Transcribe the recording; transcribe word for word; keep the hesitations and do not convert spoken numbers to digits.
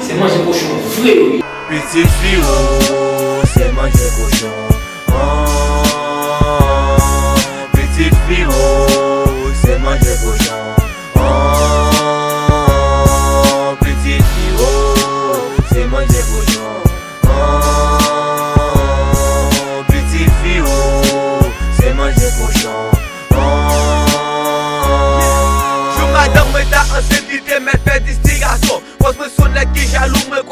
Se manje kochon vre yo ye. Pitit fi ou, se manje kochon. Oh, pitit fi ou, se manje kochon. Oh, pitit fi ou, se manje kochon. Oh, pitit fi ou, se manje kochon. Oh. Jou madanm mwen ta ansent, li te mèt fè distigasyon. Kòz mwen se yon nèg ki jalou, mwen